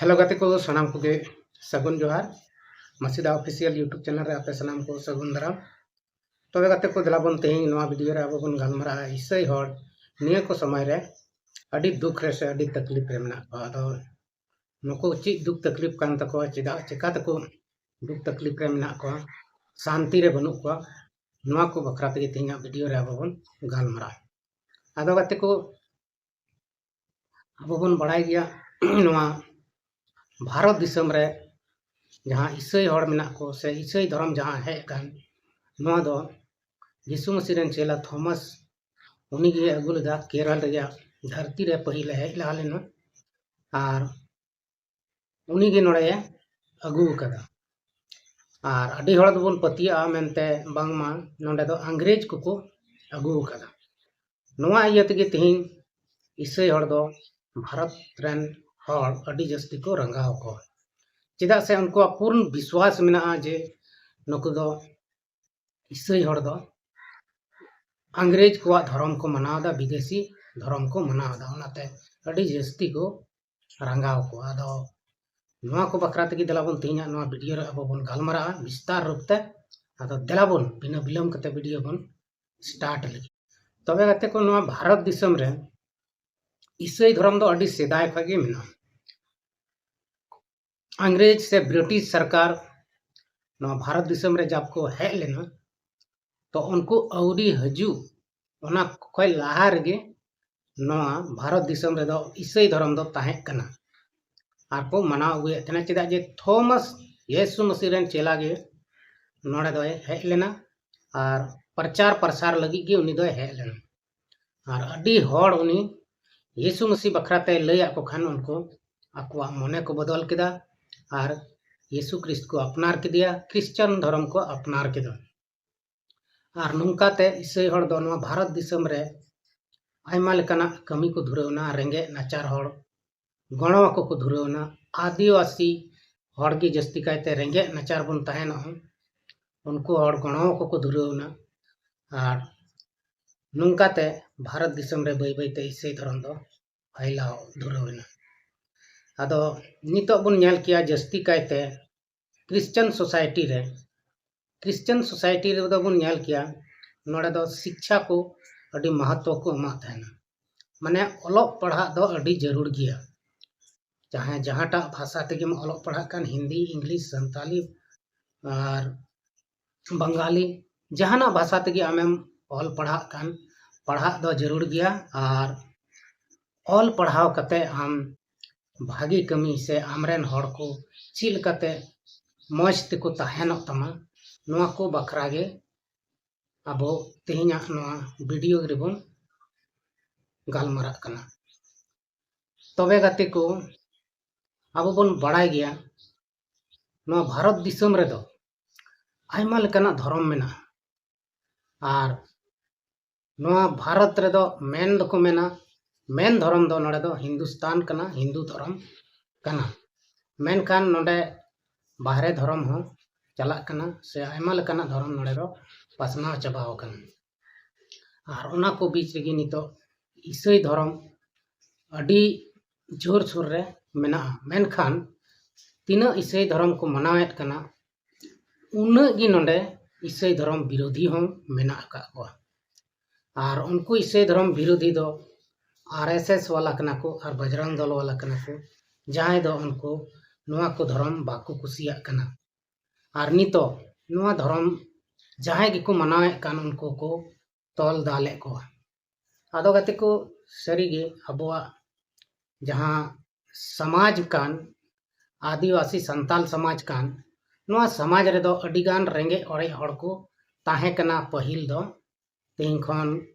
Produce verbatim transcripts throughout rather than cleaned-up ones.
Hello ᱜᱟᱛᱮ ᱠᱚ, ᱥᱟᱱᱟᱢ ᱠᱚᱜᱮ ᱥᱟᱹᱜᱩᱱ ᱡᱚᱦᱟᱨ᱾ ᱢᱟᱥᱤᱫᱟ ᱚᱯᱷᱤᱥᱤᱭᱟᱞ YouTube ᱪᱮᱱᱮᱞ ᱨᱮ ᱟᱯᱮ ᱥᱟᱱᱟᱢ ᱠᱚ ᱥᱟᱹᱜᱩᱱ ᱫᱟᱨᱟᱢ᱾ ᱛᱚᱵᱮ ᱜᱟᱛᱮ ᱠᱚ, ᱫᱮᱞᱟ ᱵᱚᱱ ᱛᱮᱦᱮᱧ ᱱᱚᱣᱟ ᱵᱷᱤᱰᱤᱭᱳ ᱨᱮ ᱟᱵᱚ ᱵᱚᱱ ᱜᱟᱞᱢᱟᱨᱟᱜᱼᱟ ᱤᱥᱟᱹᱭ ᱦᱚᱲ ᱱᱤᱭᱟᱹ ᱠᱚ ᱥᱚᱢᱚᱭ ᱨᱮ ᱟᱹᱰᱤ ᱫᱩᱠ ᱨᱮ ᱥᱮ ᱟᱹᱰᱤ ᱛᱟᱠᱞᱤᱯ ᱨᱮ ᱢᱮᱱᱟᱜ ᱠᱚᱣᱟ᱾ ᱟᱫᱚ ᱱᱩᱠᱩ ᱪᱮᱫ ᱫᱩᱠ ᱛᱟᱠᱞᱤᱯ ᱠᱟᱱ ᱛᱟᱠᱚᱣᱟ, ᱪᱮᱫᱟᱜ ᱪᱮᱠᱟ ᱛᱮᱠᱚ ᱫᱩᱠ ᱛᱟᱠᱞᱤᱯ ᱨᱮ ᱢᱮᱱᱟᱜ ᱠᱚᱣᱟ, ᱥᱟᱱᱛᱤ ᱨᱮ ᱵᱟᱹᱱᱩᱜ ᱠᱚᱣᱟ, ᱱᱚᱣᱟ ᱠᱚ ᱵᱟᱠᱷᱨᱟ ᱛᱮᱜᱮ ᱛᱮᱦᱮᱧᱟᱜ ᱵᱷᱤᱰᱤᱭᱳ ᱨᱮ ᱟᱵᱚ ᱵᱚᱱ ᱜᱟᱞᱢᱟᱨᱟᱜᱼᱟ᱾ ᱟᱫᱚ ᱜᱟᱛᱮ ᱠᱚ, ᱟᱵᱚ ᱵᱚᱱ ᱵᱟᱲᱟᱭ ᱜᱮᱭᱟ ᱱᱚᱣᱟ ᱵᱷᱟᱨᱚᱛ ᱫᱤᱥᱚᱢ ᱨᱮ ᱡᱟᱦᱟᱸ ᱤᱥᱟᱹᱭ ᱦᱚᱲ ᱢᱮᱱᱟᱜ ᱠᱚ ᱥᱮ ᱤᱥᱟᱹᱭ ᱫᱷᱚᱨᱚᱢ ᱡᱟᱦᱟᱸ ᱦᱮᱡ ᱟᱠᱟᱱ, ᱱᱚᱣᱟ ᱫᱚ ᱡᱤᱥᱩ ᱢᱟᱹᱥᱤ ᱨᱮᱱ ᱪᱮᱞᱟ ᱛᱷᱚᱢᱟᱥ, ᱩᱱᱤ ᱜᱮ ᱟᱹᱜᱩ ᱞᱮᱫᱟ᱾ ᱠᱮᱨᱟᱞ ᱨᱮᱭᱟᱜ ᱫᱷᱟᱹᱨᱛᱤ ᱨᱮ ᱯᱟᱹᱦᱤᱞ ᱮ ᱦᱮᱡ ᱞᱟᱦᱟ ᱞᱮᱱᱟ ᱟᱨ ᱩᱱᱤ ᱜᱮ ᱱᱚᱰᱮ ᱟᱹᱜᱩ ᱟᱠᱟᱫᱟ᱾ ᱟᱨ ᱟᱹᱰᱤ ᱦᱚᱲ ᱫᱚᱵᱚᱱ ᱯᱟᱹᱛᱭᱟᱹᱜᱼᱟ ᱢᱮᱱᱛᱮ ᱵᱟᱝᱢᱟ ᱱᱚᱰᱮ ᱫᱚ ᱤᱝᱨᱮᱡᱽ ᱠᱚᱠᱚ ᱟᱹᱜᱩ ᱟᱠᱟᱫᱟ᱾ ᱱᱚᱣᱟ ᱤᱭᱟᱹ ᱛᱮᱜᱮ ᱛᱮᱦᱮᱧ ᱤᱥᱟᱹᱭ ᱦᱚᱲ ᱫᱚ ᱵᱷᱟᱨᱚᱛ ᱨᱮᱱ ᱦᱚᱲ ᱟᱹᱰᱤ ᱡᱟᱹᱥᱛᱤ ᱠᱚ ᱨᱟᱸᱜᱟᱣ ᱠᱚᱣᱟ᱾ ᱪᱮᱫᱟᱜ ᱥᱮ ᱩᱱᱠᱩᱣᱟᱜ ᱯᱩᱨᱱ ᱵᱤᱥᱣᱟᱥ ᱢᱮᱱᱟᱜᱼᱟ ᱡᱮ ᱱᱩᱠᱩ ᱫᱚ ᱤᱥᱟᱹᱭ ᱦᱚᱲ ᱫᱚ ᱤᱝᱨᱮᱡᱽ ᱠᱚᱣᱟᱜ ᱫᱷᱚᱨᱚᱢ ᱠᱚ ᱢᱟᱱᱟᱣ ᱮᱫᱟ, ᱵᱤᱫᱮᱥᱤ ᱫᱷᱚᱨᱚᱢ ᱠᱚ ᱢᱟᱱᱟᱣ ᱮᱫᱟ, ᱚᱱᱟᱛᱮ ᱟᱹᱰᱤ ᱡᱟᱹᱥᱛᱤ ᱠᱚ ᱨᱟᱸᱜᱟᱣ ᱠᱚᱣᱟ᱾ ᱟᱫᱚ ᱱᱚᱣᱟ ᱠᱚ ᱵᱟᱠᱷᱨᱟ ᱛᱮᱜᱮ ᱫᱮᱞᱟ ᱵᱚᱱ ᱛᱮᱦᱮᱧᱟᱜ ᱱᱚᱣᱟ ᱵᱷᱤᱰᱤᱭᱳ ᱨᱮ ᱟᱵᱚ ᱵᱚᱱ ᱜᱟᱞᱢᱟᱨᱟᱜᱼᱟ ᱵᱤᱥᱛᱟᱨ ᱨᱩᱯ ᱛᱮ᱾ ᱟᱫᱚ ᱫᱮᱞᱟ ᱵᱚᱱ ᱵᱤᱱᱟᱹ ᱵᱤᱞᱚᱢ ᱠᱟᱛᱮ ᱵᱷᱤᱰᱤᱭᱳ ᱵᱚᱱ ᱥᱴᱟᱨᱴ ᱞᱮᱜᱮ᱾ ᱛᱚᱵᱮ ᱜᱟᱛᱮ ᱠᱚ, ᱱᱚᱣᱟ ᱵᱷᱟᱨᱚᱛ ᱫᱤᱥᱚᱢ ᱨᱮ ᱤᱥᱟᱹᱭ ᱫᱷᱚᱨᱚᱢ ᱫᱚ ᱟᱹᱰᱤ ᱥᱮᱫᱟᱭ ᱠᱷᱚᱱ ᱜᱮ ᱢᱮᱱᱟᱜᱼᱟ᱾ ᱤᱝᱨᱮᱡᱽ ᱥᱮ ᱵᱨᱤᱴᱤᱥ ᱥᱚᱨᱠᱟᱨ ᱱᱚᱣᱟ ᱵᱷᱟᱨᱚᱛ ᱫᱤᱥᱚᱢ ᱨᱮ ᱡᱟᱵ ᱠᱚ ᱦᱮᱡ ᱞᱮᱱᱟ, ᱛᱚ ᱩᱱᱠᱩ ᱟᱹᱣᱨᱤ ᱦᱤᱡᱩᱜ, ᱚᱱᱟ ᱠᱷᱚᱱ ᱞᱟᱦᱟ ᱨᱮᱜᱮ ᱱᱚᱣᱟ ᱵᱷᱟᱨᱚᱛ ᱫᱤᱥᱚᱢ ᱨᱮᱫᱚ ᱤᱥᱟᱹᱭ ᱫᱷᱚᱨᱚᱢ ᱫᱚ ᱛᱟᱦᱮᱸ ᱠᱟᱱᱟ ᱟᱨ ᱠᱚ ᱢᱟᱱᱟᱣ ᱟᱹᱜᱩᱭᱮᱫ ᱛᱟᱦᱮᱱᱟ᱾ ᱪᱮᱫᱟᱜ ᱡᱮ ᱛᱷᱚᱢᱟᱥ ᱭᱤᱥᱩ ᱢᱟᱹᱥᱤ ᱨᱮᱱ ᱪᱮᱞᱟ ᱜᱮ ᱱᱚᱰᱮ ᱫᱚᱭ ᱦᱮᱡ ᱞᱮᱱᱟ ᱟᱨ ᱯᱨᱚᱪᱟᱨ ᱯᱨᱚᱥᱟᱨ ᱞᱟᱹᱜᱤᱫ ᱜᱮ ᱩᱱᱤ ᱫᱚᱭ ᱦᱮᱡ ᱞᱮᱱᱟ᱾ ᱟᱨ ᱟᱹᱰᱤ ᱦᱚᱲ ᱩᱱᱤ ᱭᱤᱥᱩ ᱢᱟᱹᱥᱤ ᱵᱟᱠᱷᱨᱟ ᱛᱮᱭ ᱞᱟᱹᱭᱟᱫ ᱠᱚ ᱠᱷᱟᱱ ᱩᱱᱠᱩ ᱟᱠᱚᱣᱟᱜ ᱢᱚᱱᱮ ᱠᱚ ᱵᱚᱫᱚᱞ ᱠᱮᱫᱟ ᱟᱨ ᱭᱤᱥᱩ ᱠᱨᱤᱥᱴ ᱠᱚ ᱟᱯᱱᱟᱨ ᱠᱮᱫᱮᱭᱟ, ᱠᱨᱤᱥᱪᱟᱱ ᱫᱷᱚᱨᱚᱢ ᱠᱚ ᱟᱯᱱᱟᱨ ᱠᱮᱫᱟ᱾ ᱟᱨ ᱱᱚᱝᱠᱟᱛᱮ ᱤᱥᱟᱹᱭ ᱦᱚᱲ ᱫᱚ ᱱᱚᱣᱟ ᱵᱷᱟᱨᱚᱛ ᱫᱤᱥᱚᱢ ᱨᱮ ᱟᱭᱢᱟ ᱞᱮᱠᱟᱱᱟᱜ ᱠᱟᱹᱢᱤ ᱠᱚ ᱫᱷᱩᱨᱟᱹᱣ ᱮᱱᱟ᱾ ᱨᱮᱸᱜᱮᱡ ᱱᱟᱪᱟᱨ ᱦᱚᱲ ᱜᱚᱲᱚ ᱟᱠᱚ ᱠᱚ ᱫᱷᱩᱨᱟᱹᱣ ᱮᱱᱟ᱾ ᱟᱹᱫᱤᱵᱟᱹᱥᱤ ᱦᱚᱲ ᱜᱮ ᱡᱟᱹᱥᱛᱤ ᱠᱟᱭᱛᱮ ᱨᱮᱸᱜᱮᱡ ᱱᱟᱪᱟᱨ ᱵᱚᱱ ᱛᱟᱦᱮᱱᱚᱜᱼᱟ, ᱩᱱᱠᱩ ᱦᱚᱲ ᱜᱚᱲᱚ ᱟᱠᱚ ᱠᱚ ᱫᱷᱩᱨᱟᱹᱣ ᱮᱱᱟ᱾ ᱟᱨ ᱱᱚᱝᱠᱟᱛᱮ ᱵᱷᱟᱨᱚᱛ ᱫᱤᱥᱚᱢ ᱨᱮ ᱵᱟᱹᱭ ᱵᱟᱹᱭᱛᱮ ᱤᱥᱟᱹᱭ ᱫᱷᱚᱨᱚᱢ ᱫᱚ ᱯᱷᱟᱭᱞᱟᱣ ᱫᱷᱩᱨᱟᱹᱣ ᱮᱱᱟ᱾ ᱟᱫᱚ ᱱᱤᱛᱚᱜ ᱵᱚᱱ ᱧᱮᱞ ᱠᱮᱭᱟ ᱡᱟᱹᱥᱛᱤ ᱠᱟᱭᱛᱮ Christian society ᱨᱮ, Christian society ᱨᱮᱫᱚ ᱵᱚᱱ ᱧᱮᱞ ᱠᱮᱭᱟ ᱱᱚᱰᱮ ᱫᱚ ᱥᱤᱠᱪᱷᱟ ᱠᱚ ᱟᱹᱰᱤ ᱢᱟᱦᱟᱛᱛᱚ ᱠᱚ ᱮᱢᱟᱜ ᱛᱟᱦᱮᱱᱟ᱾ ᱢᱟᱱᱮ ᱚᱞᱚᱜ ᱯᱟᱲᱦᱟᱜ ᱫᱚ ᱟᱹᱰᱤ ᱡᱟᱹᱨᱩᱲ ᱜᱮᱭᱟ᱾ ᱪᱟᱦᱮ ᱡᱟᱦᱟᱸᱴᱟᱜ ᱵᱷᱟᱥᱟ ᱛᱮᱜᱮᱢ ᱚᱞᱚᱜ ᱯᱟᱲᱦᱟᱜ ᱠᱟᱱ, ᱦᱤᱱᱫᱤ, ᱤᱝᱞᱤᱥ, ᱥᱟᱱᱛᱟᱞᱤ ᱟᱨ ᱵᱟᱝᱜᱟᱞᱤ, ᱡᱟᱦᱟᱱᱟᱜ ᱵᱷᱟᱥᱟ ᱛᱮᱜᱮ ᱟᱢᱮᱢ ᱚᱞ ᱯᱟᱲᱦᱟᱜ ᱠᱟᱱ, ᱯᱟᱲᱦᱟᱜ ᱫᱚ ᱡᱟᱹᱨᱩᱲ ᱜᱮᱭᱟ᱾ ᱟᱨ ᱚᱞ ᱯᱟᱲᱦᱟᱣ ᱠᱟᱛᱮ ᱟᱢ ᱵᱷᱟᱜᱮ ᱠᱟᱹᱢᱤ ᱥᱮ ᱟᱢᱨᱮᱱ ᱦᱚᱲ ᱠᱚ ᱪᱮᱫ ᱞᱮᱠᱟᱛᱮ ᱢᱚᱡᱽ ᱛᱮᱠᱚ ᱛᱟᱦᱮᱱᱚᱜ ᱛᱟᱢᱟ, ᱱᱚᱣᱟ ᱠᱚ ᱵᱟᱠᱷᱨᱟ ᱜᱮ ᱟᱵᱚ ᱛᱮᱦᱮᱧᱟᱜ ᱱᱚᱣᱟ ᱵᱷᱤᱰᱤᱭᱳ ᱨᱮᱵᱚᱱ ᱜᱟᱞᱢᱟᱨᱟᱜ ᱠᱟᱱᱟ᱾ ᱛᱚᱵᱮ ᱜᱟᱛᱮ ᱠᱚ, ᱟᱵᱚ ᱵᱚᱱ ᱵᱟᱲᱟᱭ ᱜᱮᱭᱟ ᱱᱚᱣᱟ ᱵᱷᱟᱨᱚᱛ ᱫᱤᱥᱚᱢ ᱨᱮᱫᱚ ᱟᱭᱢᱟ ᱞᱮᱠᱟᱱᱟᱜ ᱫᱷᱚᱨᱚᱢ ᱢᱮᱱᱟᱜᱼᱟ᱾ ᱟᱨ ᱱᱚᱣᱟ ᱵᱷᱟᱨᱚᱛ ᱨᱮᱫᱚ ᱢᱮᱱ ᱫᱚᱠᱚ ᱢᱮᱱᱟ, ᱢᱮᱱ ᱫᱷᱚᱨᱚᱢ ᱫᱚ ᱱᱚᱰᱮ ᱫᱚ ᱦᱤᱱᱫᱩᱥᱛᱟᱱ ᱠᱟᱱᱟ, ᱦᱤᱱᱫᱩ ᱫᱷᱚᱨᱚᱢ ᱠᱟᱱᱟ᱾ ᱢᱮᱱᱠᱷᱟᱱ ᱱᱚᱰᱮ ᱵᱟᱦᱨᱮ ᱫᱷᱚᱨᱚᱢ ᱦᱚᱸ ᱪᱟᱞᱟᱜ ᱠᱟᱱᱟ, ᱥᱮ ᱟᱭᱢᱟ ᱞᱮᱠᱟᱱᱟᱜ ᱫᱷᱚᱨᱚᱢ ᱱᱚᱰᱮ ᱫᱚ ᱯᱟᱥᱱᱟᱣ ᱪᱟᱵᱟᱣ ᱟᱠᱟᱱᱟ᱾ ᱟᱨ ᱚᱱᱟ ᱠᱚ ᱵᱤᱪ ᱨᱮᱜᱮ ᱱᱤᱛᱚᱜ ᱤᱥᱟᱹᱭ ᱫᱷᱚᱨᱚᱢ ᱟᱹᱰᱤ ᱡᱳᱨᱥᱳᱨ ᱨᱮ ᱢᱮᱱᱟᱜᱼᱟ᱾ ᱢᱮᱱᱠᱷᱟᱱ ᱛᱤᱱᱟᱹᱜ ᱤᱥᱟᱹᱭ ᱫᱷᱚᱨᱚᱢ ᱠᱚ ᱢᱟᱱᱟᱣᱮᱫ ᱠᱟᱱᱟ, ᱩᱱᱟᱹᱜ ᱜᱮ ᱱᱚᱰᱮ ᱤᱥᱟᱹᱭ ᱫᱷᱚᱨᱚᱢ ᱵᱤᱨᱳᱫᱷᱤ ᱦᱚᱸ ᱢᱮᱱᱟᱜ ᱟᱠᱟᱫ ᱠᱚᱣᱟ᱾ ᱟᱨ ᱩᱱᱠᱩ ᱤᱥᱟᱹᱭ ᱫᱷᱚᱨᱚᱢ ᱵᱤᱨᱳᱫᱷᱤ ᱫᱚ ᱟᱨ ᱮᱥ ᱮᱥ ᱣᱟᱞᱟ ᱠᱟᱱᱟ ᱠᱚ ᱟᱨ ᱵᱟᱡᱽᱨᱟᱝ ᱫᱚᱞ ᱣᱟᱞᱟ ᱠᱟᱱᱟ ᱠᱚ, ᱡᱟᱦᱟᱸᱭ ᱫᱚ ᱩᱱᱠᱩ ᱱᱚᱣᱟ ᱠᱚ ᱫᱷᱚᱨᱚᱢ ᱵᱟᱠᱚ ᱠᱩᱥᱤᱭᱟᱜ ᱠᱟᱱᱟ᱾ ᱟᱨ ᱱᱤᱛᱚᱜ ᱱᱚᱣᱟ ᱫᱷᱚᱨᱚᱢ ᱡᱟᱦᱟᱸᱭ ᱜᱮᱠᱚ ᱢᱟᱱᱟᱣᱮᱫ ᱠᱟᱱ, ᱩᱱᱠᱩ ᱠᱚ ᱛᱚᱞ ᱫᱟᱞᱮᱫ ᱠᱚᱣᱟ᱾ ᱟᱫᱚ ᱜᱟᱛᱮ ᱠᱚ, ᱥᱟᱹᱨᱤᱜᱮ ᱟᱵᱚᱣᱟᱜ ᱡᱟᱦᱟᱸ ᱥᱚᱢᱟᱡᱽ ᱠᱟᱱ, ᱟᱹᱫᱤᱵᱟᱹᱥᱤ ᱥᱟᱱᱛᱟᱞ ᱥᱚᱢᱟᱡᱽ ᱠᱟᱱ, ᱱᱚᱣᱟ ᱥᱚᱢᱟᱡᱽ ᱨᱮᱫᱚ ᱟᱹᱰᱤᱜᱟᱱ ᱨᱮᱸᱜᱮᱡ ᱚᱨᱮᱡ ᱦᱚᱲ ᱠᱚ ᱛᱟᱦᱮᱸ ᱠᱟᱱᱟ ᱯᱟᱹᱦᱤᱞ ᱫᱚ᱾ ᱛᱮᱦᱮᱧ ᱠᱷᱚᱱ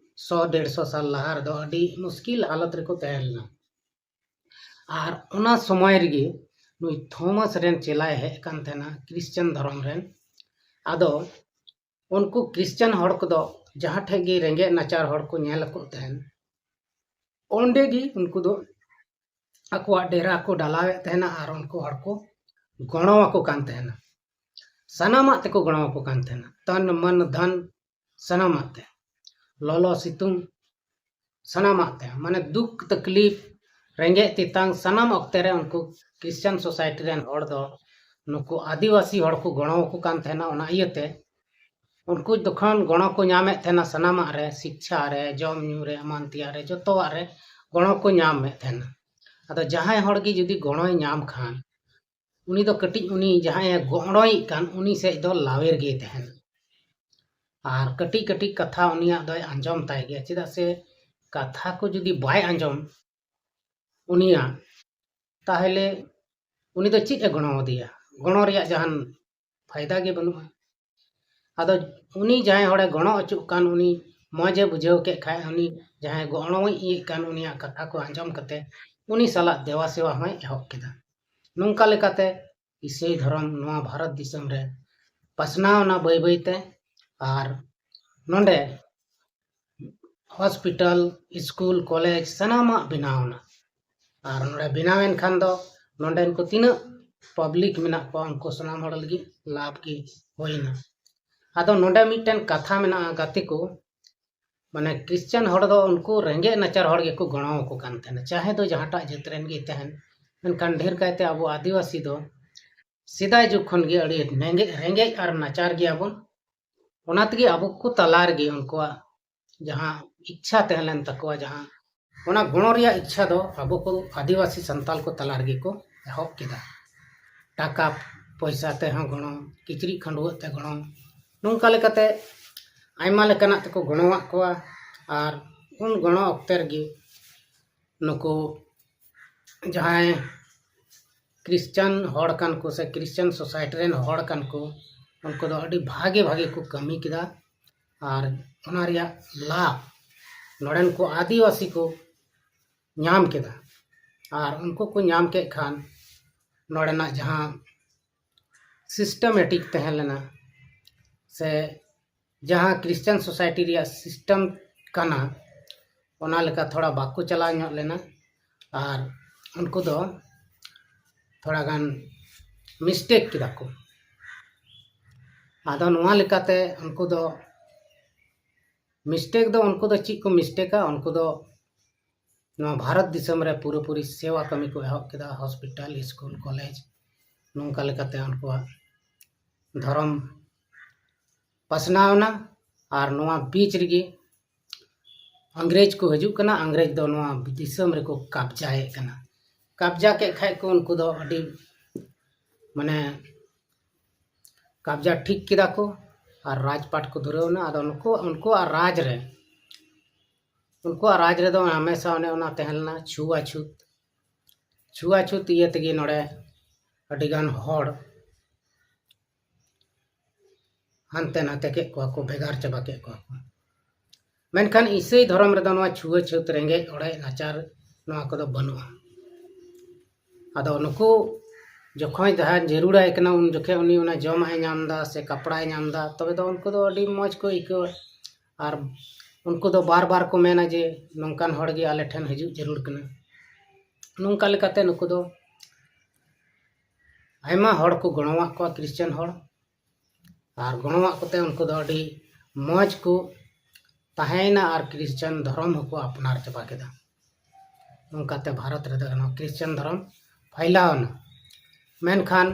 ᱥᱚ ᱰᱮᱲᱥᱚ ᱥᱟᱞ ᱞᱟᱦᱟ ᱨᱮᱫᱚ ᱟᱹᱰᱤ ᱢᱩᱥᱠᱤᱞ ᱦᱟᱞᱚᱛ ᱨᱮᱠᱚ ᱛᱟᱦᱮᱸ ᱞᱮᱱᱟ᱾ ᱟᱨ ᱚᱱᱟ ᱥᱚᱢᱚᱭ ᱨᱮᱜᱮ ᱱᱩᱭ ᱛᱷᱚᱢᱟᱥ ᱨᱮᱱ ᱪᱮᱞᱟᱭ ᱦᱮᱡ ᱠᱟᱱ ᱛᱟᱦᱮᱱᱟ, ᱠᱨᱤᱥᱪᱟᱱ ᱫᱷᱚᱨᱚᱢ ᱨᱮᱱ᱾ ᱟᱫᱚ ᱩᱱᱠᱩ ᱠᱨᱤᱥᱪᱟᱱ ᱦᱚᱲ ᱠᱚᱫᱚ ᱡᱟᱦᱟᱸ ᱴᱷᱮᱡ ᱜᱮ ᱨᱮᱸᱜᱮᱡ ᱱᱟᱪᱟᱨ ᱦᱚᱲ ᱠᱚ ᱧᱮᱞ ᱟᱠᱚ ᱛᱟᱦᱮᱱ, ᱚᱸᱰᱮ ᱜᱮ ᱩᱱᱠᱩ ᱫᱚ ᱟᱠᱚᱣᱟᱜ ᱰᱮᱨᱟ ᱠᱚ ᱰᱟᱞᱟᱣᱮᱫ ᱛᱟᱦᱮᱱᱟ ᱟᱨ ᱩᱱᱠᱩ ᱦᱚᱲ ᱠᱚ ᱜᱚᱲᱚ ᱟᱠᱚ ᱠᱟᱱ ᱛᱟᱦᱮᱱᱟ᱾ ᱥᱟᱱᱟᱢᱟᱜ ᱛᱮᱠᱚ ᱜᱚᱲᱚ ᱟᱠᱚ ᱠᱟᱱ ᱛᱟᱦᱮᱱᱟ, ᱛᱟᱱ ᱢᱟᱱ ᱫᱷᱟᱱ ᱥᱟᱱᱟᱢᱟᱜ ᱛᱮ, ᱞᱚᱞᱚ ᱥᱤᱛᱩᱝ ᱥᱟᱱᱟᱢᱟᱜ ᱛᱮ, ᱢᱟᱱᱮ ᱫᱩᱠ ᱛᱟᱠᱞᱤᱯ ᱨᱮᱸᱜᱮᱡ ᱛᱮᱛᱟᱝ ᱥᱟᱱᱟᱢ ᱚᱠᱛᱮ ᱨᱮ ᱩᱱᱠᱩ ᱠᱨᱤᱥᱪᱟᱱ ᱥᱳᱥᱟᱭᱴᱤ ᱨᱮᱱ ᱦᱚᱲ ᱫᱚ ᱱᱩᱠᱩ ᱟᱹᱫᱤᱵᱟᱹᱥᱤ ᱦᱚᱲ ᱠᱚ ᱜᱚᱲᱚ ᱟᱠᱚ ᱠᱟᱱ ᱛᱟᱦᱮᱱᱟ᱾ ᱚᱱᱟ ᱤᱭᱟᱹᱛᱮ ᱩᱱᱠᱩ ᱡᱚᱠᱷᱚᱱ ᱜᱚᱲᱚ ᱠᱚ ᱧᱟᱢᱮᱫ ᱛᱟᱦᱮᱱᱟ, ᱥᱟᱱᱟᱢᱟᱜ ᱨᱮ, ᱥᱤᱠᱪᱷᱟ ᱨᱮ, ᱡᱚᱢ ᱧᱩ ᱨᱮ, ᱮᱢᱟᱱ ᱛᱮᱭᱟᱜ ᱨᱮ, ᱡᱚᱛᱚᱣᱟᱜ ᱨᱮ ᱜᱚᱲᱚ ᱠᱚ ᱧᱟᱢᱮᱫ ᱛᱟᱦᱮᱱᱟ᱾ ᱟᱫᱚ ᱡᱟᱦᱟᱸᱭ ᱦᱚᱲ ᱜᱮ ᱡᱩᱫᱤ ᱜᱚᱲᱚᱭ ᱧᱟᱢ ᱠᱷᱟᱱ, ᱩᱱᱤ ᱫᱚ ᱠᱟᱹᱴᱤᱡ, ᱩᱱᱤ ᱡᱟᱦᱟᱸᱭᱮ ᱜᱚᱲᱚᱭᱮᱫ ᱠᱟᱱ, ᱩᱱᱤ ᱥᱮᱫ ᱫᱚ ᱞᱟᱣᱮᱨ ᱜᱮᱭ ᱛᱟᱦᱮᱱᱟ᱾ ᱟᱨ ᱠᱟᱹᱴᱤᱡ ᱠᱟᱹᱴᱤᱡ ᱠᱟᱛᱷᱟ ᱩᱱᱤᱭᱟᱜ ᱫᱚᱭ ᱟᱸᱡᱚᱢ ᱛᱟᱭ ᱜᱮᱭᱟ, ᱪᱮᱫᱟᱜ ᱥᱮ ᱠᱟᱛᱷᱟ ᱠᱚ ᱡᱩᱫᱤ ᱵᱟᱭ ᱟᱸᱡᱚᱢ ᱩᱱᱤᱭᱟᱜ, ᱛᱟᱦᱚᱞᱮ ᱩᱱᱤ ᱫᱚ ᱪᱮᱫ ᱮ ᱜᱚᱲᱚ ᱟᱫᱮᱭᱟ? ᱜᱚᱲᱚ ᱨᱮᱭᱟᱜ ᱡᱟᱦᱟᱱ ᱯᱷᱟᱭᱫᱟ ᱜᱮ ᱵᱟᱹᱱᱩᱜᱼᱟ᱾ ᱟᱫᱚ ᱩᱱᱤ ᱡᱟᱦᱟᱸᱭ ᱦᱚᱲᱮ ᱜᱚᱲᱚ ᱦᱚᱪᱚᱜ ᱠᱟᱱ, ᱩᱱᱤ ᱢᱚᱡᱽ ᱮ ᱵᱩᱡᱷᱟᱹᱣ ᱠᱮᱫ ᱠᱷᱟᱡ, ᱩᱱᱤ ᱡᱟᱦᱟᱸᱭ ᱜᱚᱲᱚᱭ ᱤᱭᱟᱹᱜ ᱠᱟᱱ, ᱩᱱᱤᱭᱟᱜ ᱠᱟᱛᱷᱟ ᱠᱚ ᱟᱸᱡᱚᱢ ᱠᱟᱛᱮ ᱩᱱᱤ ᱥᱟᱞᱟᱜ ᱫᱮᱣᱟ ᱥᱮᱣᱟ ᱦᱚᱸᱭ ᱮᱦᱚᱵ ᱠᱮᱫᱟ᱾ ᱱᱚᱝᱠᱟ ᱞᱮᱠᱟᱛᱮ ᱤᱥᱟᱹᱭ ᱫᱷᱚᱨᱚᱢ ᱱᱚᱣᱟ ᱵᱷᱟᱨᱚᱛ ᱫᱤᱥᱚᱢ ᱨᱮ ᱯᱟᱥᱱᱟᱣ ᱮᱱᱟ ᱵᱟᱹᱭ ᱵᱟᱹᱭ ᱛᱮ᱾ ᱟᱨ ᱱᱚᱰᱮ ᱦᱚᱥᱯᱤᱴᱟᱞ, ᱥᱠᱩᱞ, ᱠᱚᱞᱮᱡᱽ ᱥᱟᱱᱟᱢᱟᱜ ᱵᱮᱱᱟᱣ ᱮᱱᱟ᱾ ᱟᱨ ᱱᱚᱰᱮ ᱵᱮᱱᱟᱣ ᱮᱱ ᱠᱷᱟᱱ ᱫᱚ ᱱᱚᱰᱮᱱ ᱠᱚ ᱛᱤᱱᱟᱹᱜ ᱯᱟᱵᱽᱞᱤᱠ ᱢᱮᱱᱟᱜ ᱠᱚᱣᱟ, ᱩᱱᱠᱩ ᱥᱟᱱᱟᱢ ᱦᱚᱲ ᱞᱟᱹᱜᱤᱫ ᱞᱟᱵᱷ ᱜᱮ ᱦᱩᱭᱱᱟ᱾ ᱟᱫᱚ ᱱᱚᱰᱮ ᱢᱤᱫᱴᱮᱱ ᱠᱟᱛᱷᱟ ᱢᱮᱱᱟᱜᱼᱟ, ᱜᱟᱛᱮ ᱠᱚ, ᱢᱟᱱᱮ ᱠᱨᱤᱥᱪᱟᱱ ᱦᱚᱲ ᱫᱚ ᱩᱱᱠᱩ ᱨᱮᱸᱜᱮᱡ ᱱᱟᱪᱟᱨ ᱦᱚᱲ ᱜᱮᱠᱚ ᱜᱚᱲᱚ ᱟᱠᱚ ᱠᱟᱱ ᱛᱟᱦᱮᱱᱟ, ᱪᱟᱦᱮ ᱫᱚ ᱡᱟᱦᱟᱸᱴᱟᱜ ᱡᱟᱹᱛ ᱨᱮᱱ ᱜᱮ ᱛᱟᱦᱮᱱ᱾ ᱢᱮᱱᱠᱷᱟᱱ ᱰᱷᱮᱨ ᱠᱟᱭᱛᱮ ᱟᱵᱚ ᱟᱹᱫᱤᱵᱟᱹᱥᱤ ᱫᱚ ᱥᱮᱫᱟᱭ ᱡᱩᱜᱽ ᱠᱷᱚᱱ ᱜᱮ ᱟᱹᱰᱤ ᱨᱮᱸᱜᱮᱡ, ᱨᱮᱸᱜᱮᱡ ᱟᱨ ᱱᱟᱪᱟᱨ ᱜᱮᱭᱟ ᱵᱚᱱ᱾ ᱚᱱᱟ ᱛᱮᱜᱮ ᱟᱵᱚ ᱠᱚ ᱛᱟᱞᱟ ᱨᱮᱜᱮ ᱩᱱᱠᱩᱣᱟᱜ ᱡᱟᱦᱟᱸ ᱤᱪᱪᱷᱟ ᱛᱟᱦᱮᱸ ᱞᱮᱱ ᱛᱟᱠᱚᱣᱟ, ᱡᱟᱦᱟᱸ ᱚᱱᱟ ᱜᱚᱲᱚ ᱨᱮᱭᱟᱜ ᱤᱪᱪᱷᱟ ᱫᱚ ᱟᱵᱚ ᱠᱚ ᱟᱹᱫᱤᱵᱟᱹᱥᱤ ᱥᱟᱱᱛᱟᱞ ᱠᱚ ᱛᱟᱞᱟ ᱨᱮᱜᱮ ᱠᱚ ᱮᱦᱚᱵ ᱠᱮᱫᱟ᱾ ᱴᱟᱠᱟ ᱯᱚᱭᱥᱟ ᱛᱮᱦᱚᱸ ᱜᱚᱲᱚ, ᱠᱤᱪᱨᱤᱡ ᱠᱷᱟᱹᱰᱩᱣᱟᱹᱜ ᱛᱮ ᱜᱚᱲᱚ, ᱱᱚᱝᱠᱟ ᱞᱮᱠᱟᱛᱮ ᱟᱭᱢᱟ ᱞᱮᱠᱟᱱᱟᱜ ᱛᱮᱠᱚ ᱜᱚᱲᱚᱣᱟᱜ ᱠᱚᱣᱟ᱾ ᱟᱨ ᱩᱱ ᱜᱚᱲᱚ ᱚᱠᱛᱮ ᱨᱮᱜᱮ ᱱᱩᱠᱩ ᱡᱟᱦᱟᱸᱭ ᱠᱨᱤᱥᱪᱟᱱ ᱦᱚᱲ ᱠᱟᱱ ᱠᱚ ᱥᱮ ᱠᱨᱤᱥᱪᱟᱱ ᱥᱳᱥᱟᱭᱴᱤ ᱨᱮᱱ ᱦᱚᱲ ᱠᱟᱱ ᱠᱚ, ᱩᱱᱠᱩ ᱫᱚ ᱟᱹᱰᱤ ᱵᱷᱟᱜᱮ ᱵᱷᱟᱜᱮ ᱠᱚ ᱠᱟᱹᱢᱤ ᱠᱮᱫᱟ᱾ ᱟᱨ ᱚᱱᱟ ᱨᱮᱭᱟᱜ ᱞᱟᱵᱷ ᱱᱚᱰᱮᱱ ᱠᱚ ᱟᱹᱫᱤᱵᱟᱹᱥᱤ ᱠᱚ ᱧᱟᱢ ᱠᱮᱫᱟ᱾ ᱟᱨ ᱩᱱᱠᱩ ᱠᱚ ᱧᱟᱢ ᱠᱮᱫ ᱠᱷᱟᱱ ᱱᱚᱰᱮᱱᱟᱜ ᱡᱟᱦᱟᱸ ᱥᱤᱥᱴᱮᱢᱮᱴᱤᱠ ᱛᱟᱦᱮᱸ ᱞᱮᱱᱟ ᱥᱮ ᱡᱟᱦᱟᱸ ᱠᱨᱤᱥᱪᱟᱱ ᱥᱳᱥᱟᱭᱴᱤ ᱨᱮᱭᱟᱜ ᱥᱤᱥᱴᱮᱢ ᱠᱟᱱᱟ, ᱚᱱᱟ ᱞᱮᱠᱟ ᱛᱷᱚᱲᱟ ᱵᱟᱠᱚ ᱪᱟᱞᱟᱣ ᱧᱚᱜ ᱞᱮᱱᱟ᱾ ᱟᱨ ᱩᱱᱠᱩ ᱫᱚ ᱛᱷᱚᱲᱟ ᱜᱟᱱ ᱢᱤᱥᱴᱮᱠ ᱠᱮᱫᱟ ᱠᱚ᱾ ᱟᱫᱚ ᱱᱚᱣᱟ ᱞᱮᱠᱟᱛᱮ ᱩᱱᱠᱩ ᱫᱚ ᱢᱤᱥᱴᱮᱠ ᱫᱚ, ᱩᱱᱠᱩ ᱫᱚ ᱪᱮᱫ ᱠᱚ ᱢᱤᱥᱴᱮᱠᱟ? ᱩᱱᱠᱩ ᱫᱚ ᱱᱚᱣᱟ ᱵᱷᱟᱨᱚᱛ ᱫᱤᱥᱚᱢ ᱨᱮ ᱯᱩᱨᱟᱹᱯᱩᱨᱤ ᱥᱮᱣᱟ ᱠᱟᱹᱢᱤ ᱠᱚ ᱮᱦᱚᱵ ᱠᱮᱫᱟ᱾ ᱦᱚᱥᱯᱤᱴᱟᱞ, ᱥᱠᱩᱞ, ᱠᱚᱞᱮᱡᱽ, ᱱᱚᱝᱠᱟ ᱞᱮᱠᱟᱛᱮ ᱩᱱᱠᱩᱣᱟᱜ ᱫᱷᱚᱨᱚᱢ ᱯᱟᱥᱱᱟᱣ ᱮᱱᱟ᱾ ᱟᱨ ᱱᱚᱣᱟ ᱵᱤᱪ ᱨᱮᱜᱮ ᱤᱝᱨᱮᱡᱽ ᱠᱚ ᱦᱤᱡᱩᱜ ᱠᱟᱱᱟ᱾ ᱤᱝᱨᱮᱡᱽ ᱫᱚ ᱱᱚᱣᱟ ᱫᱤᱥᱚᱢ ᱨᱮᱠᱚ ᱠᱟᱵᱽᱡᱟᱭᱮᱫ ᱠᱟᱱᱟ᱾ ᱠᱟᱵᱽᱡᱟ ᱠᱮᱫ ᱠᱷᱟᱡ ᱠᱚ ᱩᱱᱠᱩ ᱫᱚ ᱟᱹᱰᱤ, ᱢᱟᱱᱮ, ᱠᱟᱵᱽᱡᱟ ᱴᱷᱤᱠ ᱠᱮᱫᱟ ᱠᱚ ᱟᱨ ᱨᱟᱡᱽᱯᱟᱴ ᱠᱚ ᱫᱷᱩᱨᱟᱹᱣ ᱮᱱᱟ᱾ ᱟᱫᱚ ᱱᱩᱠᱩ, ᱩᱱᱠᱩᱣᱟᱜ ᱨᱟᱡᱽ ᱨᱮ, ᱩᱱᱠᱩᱣᱟᱜ ᱨᱟᱡᱽ ᱨᱮᱫᱚ ᱦᱟᱢᱮᱥᱟ ᱚᱱᱮ ᱚᱱᱟ ᱛᱟᱦᱮᱸ ᱞᱮᱱᱟ, ᱪᱷᱩᱣᱟᱪᱷᱩᱛ᱾ ᱪᱷᱩᱣᱟᱪᱷᱩᱛ ᱤᱭᱟᱹ ᱛᱮᱜᱮ ᱱᱚᱰᱮ ᱟᱹᱰᱤᱜᱟᱱ ᱦᱚᱲ ᱦᱟᱱᱛᱮ ᱱᱟᱛᱮ ᱠᱮᱫ ᱠᱚᱣᱟ ᱠᱚ, ᱵᱷᱮᱜᱟᱨ ᱪᱟᱵᱟ ᱠᱮᱫ ᱠᱚᱣᱟ ᱠᱚ᱾ ᱢᱮᱱᱠᱷᱟᱱ ᱤᱥᱟᱹᱭ ᱫᱷᱚᱨᱚᱢ ᱨᱮᱫᱚ ᱱᱚᱣᱟ ᱪᱷᱩᱣᱟᱪᱷᱩᱛ, ᱨᱮᱸᱜᱮᱡ ᱚᱲᱮᱡ ᱱᱟᱪᱟᱨ, ᱱᱚᱣᱟ ᱠᱚᱫᱚ ᱵᱟᱹᱱᱩᱜᱼᱟ᱾ ᱟᱫᱚ ᱱᱩᱠᱩ ᱡᱚᱠᱷᱚᱱ ᱡᱟᱦᱟᱸ ᱡᱟᱹᱨᱩᱲᱟᱭ ᱠᱟᱱᱟ, ᱩᱱ ᱡᱚᱠᱷᱮᱡ ᱩᱱᱤ ᱚᱱᱟ ᱡᱚᱢᱟᱜ ᱮ ᱧᱟᱢ ᱮᱫᱟ ᱥᱮ ᱠᱟᱯᱲᱟᱭ ᱧᱟᱢ ᱮᱫᱟ, ᱛᱚᱵᱮ ᱫᱚ ᱩᱱᱠᱩ ᱫᱚ ᱟᱹᱰᱤ ᱢᱚᱡᱽ ᱠᱚ ᱟᱹᱭᱠᱟᱹᱣᱟ᱾ ᱟᱨ ᱩᱱᱠᱩ ᱫᱚ ᱵᱟᱨ ᱵᱟᱨ ᱠᱚ ᱢᱮᱱᱟ ᱡᱮ, "ᱱᱚᱝᱠᱟᱱ ᱦᱚᱲ ᱜᱮ ᱟᱞᱮ ᱴᱷᱮᱱ ᱦᱤᱡᱩᱜ ᱡᱟᱹᱨᱩᱲ ᱠᱟᱱᱟ᱾" ᱱᱚᱝᱠᱟ ᱞᱮᱠᱟᱛᱮ ᱱᱩᱠᱩ ᱫᱚ ᱟᱭᱢᱟ ᱦᱚᱲ ᱠᱚ ᱜᱚᱲᱚᱣᱟᱜ ᱠᱚᱣᱟ, ᱠᱷᱨᱤᱥᱪᱟᱱ ᱦᱚᱲ᱾ ᱟᱨ ᱜᱚᱲᱚᱣᱟᱜ ᱠᱚᱛᱮ ᱩᱱᱠᱩ ᱫᱚ ᱟᱹᱰᱤ ᱢᱚᱡᱽ ᱠᱚ ᱛᱟᱦᱮᱸᱭᱮᱱᱟ ᱟᱨ ᱠᱷᱨᱤᱥᱪᱟᱱ ᱫᱷᱚᱨᱚᱢ ᱦᱚᱸᱠᱚ ᱟᱯᱱᱟᱨ ᱪᱟᱵᱟ ᱠᱮᱫᱟ᱾ ᱚᱱᱠᱟᱛᱮ ᱵᱷᱟᱨᱚᱛ ᱨᱮᱫᱚ ᱱᱚᱣᱟ ᱠᱷᱨᱤᱥᱪᱟᱱ ᱫᱷᱚᱨᱚᱢ ᱯᱷᱟᱭᱞᱟᱣ ᱮᱱᱟ᱾ ᱢᱮᱱᱠᱷᱟᱱ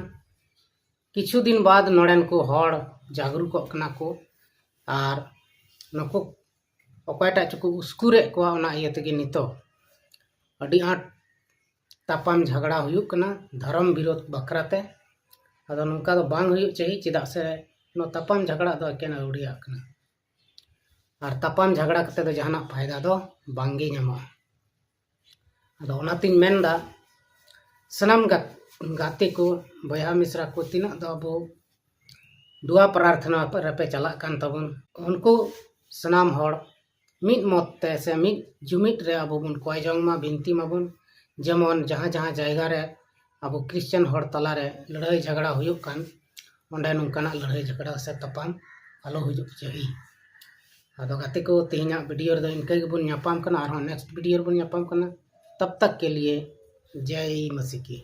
ᱠᱤᱪᱷᱩ ᱫᱤᱱ ᱵᱟᱫ ᱱᱚᱰᱮᱱ ᱠᱚ ᱦᱚᱲ ᱡᱟᱜᱽᱨᱩᱠᱚᱜ ᱠᱟᱱᱟ ᱠᱚ ᱟᱨ ᱱᱩᱠᱩ ᱚᱠᱚᱭᱴᱟᱜ ᱪᱚᱠᱚ ᱩᱥᱠᱩᱨᱮᱫ ᱠᱚᱣᱟ, ᱚᱱᱟ ᱤᱭᱟᱹ ᱛᱮᱜᱮ ᱱᱤᱛᱚᱜ ᱟᱹᱰᱤ ᱟᱸᱴ ᱛᱟᱯᱟᱢ ᱡᱷᱟᱜᱽᱲᱟ ᱦᱩᱭᱩᱜ ᱠᱟᱱᱟ ᱫᱷᱚᱨᱚᱢ ᱵᱤᱨᱳᱫᱷ ᱵᱟᱠᱷᱨᱟ ᱛᱮ᱾ ᱟᱫᱚ ᱱᱚᱝᱠᱟ ᱫᱚ ᱵᱟᱝ ᱦᱩᱭᱩᱜ ᱪᱟᱹᱦᱤ, ᱪᱮᱫᱟᱜ ᱥᱮ ᱱᱚᱣᱟ ᱛᱟᱯᱟᱢ ᱡᱷᱟᱜᱽᱲᱟ ᱫᱚ ᱮᱠᱮᱱ ᱟᱹᱣᱲᱤᱭᱟᱜ ᱠᱟᱱᱟ᱾ ᱟᱨ ᱛᱟᱯᱟᱢ ᱡᱷᱟᱜᱽᱲᱟ ᱠᱟᱛᱮ ᱫᱚ ᱡᱟᱦᱟᱱᱟᱜ ᱯᱷᱟᱭᱫᱟ ᱫᱚ ᱵᱟᱝᱜᱮ ᱧᱟᱢᱚᱜᱼᱟ᱾ ᱟᱫᱚ ᱚᱱᱟᱛᱤᱧ ᱢᱮᱱᱫᱟ, ᱥᱟᱱᱟᱢ ᱜᱟᱛ-, ᱜᱟᱛᱮ ᱠᱚ, ᱵᱚᱭᱦᱟ ᱢᱤᱥᱨᱟ ᱠᱚ, ᱛᱤᱱᱟᱹᱜ ᱫᱚ ᱟᱵᱚ ᱫᱩᱣᱟ ᱯᱨᱟᱨᱛᱷᱱᱟ ᱨᱮᱯᱮ ᱪᱟᱞᱟᱜ ᱠᱟᱱ ᱛᱟᱵᱚᱱ, ᱩᱱᱠᱩ ᱥᱟᱱᱟᱢ ᱦᱚᱲ ᱢᱤᱫ ᱢᱚᱛ ᱛᱮ ᱥᱮ ᱢᱤᱫ ᱡᱩᱢᱤᱫ ᱨᱮ ᱟᱵᱚ ᱵᱚᱱ ᱠᱚᱭ ᱡᱚᱝ ᱢᱟ, ᱵᱤᱱᱛᱤ ᱢᱟᱵᱚᱱ, ᱡᱮᱢᱚᱱ ᱡᱟᱦᱟᱸ ᱡᱟᱦᱟᱸ ᱡᱟᱭᱜᱟ ᱨᱮ ᱟᱵᱚ ᱠᱷᱨᱤᱥᱪᱟᱱ ᱦᱚᱲ ᱛᱟᱞᱟᱨᱮ ᱞᱟᱹᱲᱦᱟᱹᱭ ᱡᱷᱟᱜᱽᱲᱟ ᱦᱩᱭᱩᱜ ᱠᱟᱱ, ᱚᱸᱰᱮ ᱱᱚᱝᱠᱟᱱᱟᱜ ᱞᱟᱹᱲᱦᱟᱹᱭ ᱡᱷᱟᱜᱽᱲᱟ ᱥᱮ ᱛᱟᱯᱟᱢ ᱟᱞᱚ ᱦᱩᱭᱩᱜ ᱪᱟᱹᱦᱤ᱾ ᱟᱫᱚ ᱜᱟᱛᱮ ᱠᱚ, ᱛᱮᱦᱮᱧᱟᱜ video ᱨᱮᱫᱚ ᱤᱱᱠᱟᱹ ᱜᱮᱵᱚᱱ ᱧᱟᱯᱟᱢ ᱠᱟᱱᱟ, ᱟᱨᱦᱚᱸ next video ᱨᱮᱵᱚᱱ ᱧᱟᱯᱟᱢ ᱠᱟᱱᱟ᱾ ᱛᱟᱵ ᱛᱟᱠ ᱠᱮ ᱞᱤᱭᱮ ᱡᱟᱭ ᱢᱟᱥᱤ ᱠᱤ᱾